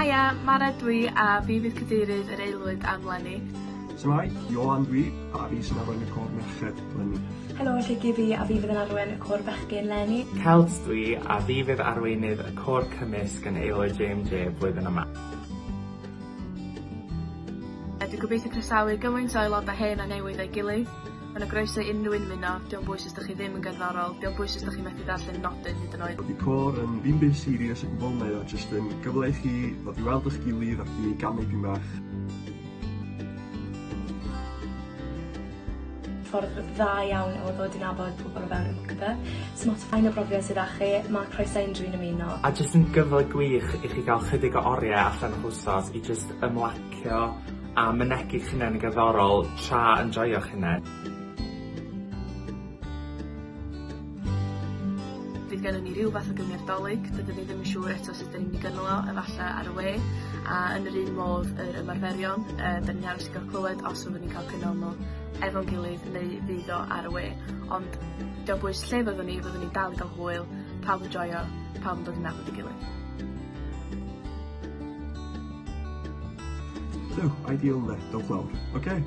Haia, Mara dwi a fi fydd cadeirydd yr aelwyd am 'leni. Shwmae, Ioan dwi, a fi sy'n arwain y côr merched 'leni. Helo, Lleucu fi a fi fydd yn arwain y côr bechgyn 'leni. Celt dwi, a fi fydd arweinydd y côr cymysg yn Aelwyd JMJ flwyddyn yma. Dwi'n gobeithio croesawu gymaint o aelodau hen a newydd a'i gilydd. Ma' 'na groeso i unrhyw un ymuno, dio'm bwys os 'dach chi ddim yn gerddorol, dio'm bwys os 'dach chi methu darllen nodyn hyd yn oed. Dydi côr yn ddim byd serious o gwbwl mae o jyst yn gyfle i chi ddod i weld 'ych gilydd ac i ganu pyn bach. Ffordd dda iawn o ddod i nabod pobol o fewn y CBE. Sdim ots faint o brofiad sydd 'da chi, ma' croeso i unrhyw un ymuno. A jyst yn gyfle gwych i chi ga'l chydig o orie allan o'ch wsos i jyst ymlacio a mynegi'ch hunen yn gerddorol tra yn joio'ch hunen. Fydd gennon ni ryw fath o gyngerdd 'Dolig, dydyn ni ddim yn siŵr eto sut 'dan ni'n mynd i gynnal o, efalla ar y we a yn yr un modd yr ymarferion yy 'dan ni'n aros i ga'l clywed os fyddwn ni'n ca'l cynnal n'w efo'n gilydd neu fydd o ar y we ond dio'm bwys lle fyddwn ni fyddwn ni dal i ga'l hwyl, pawb yn joio, pawb yn dod i nabod 'i gilydd. So, ideal ynde? Dewch lawr. Oce?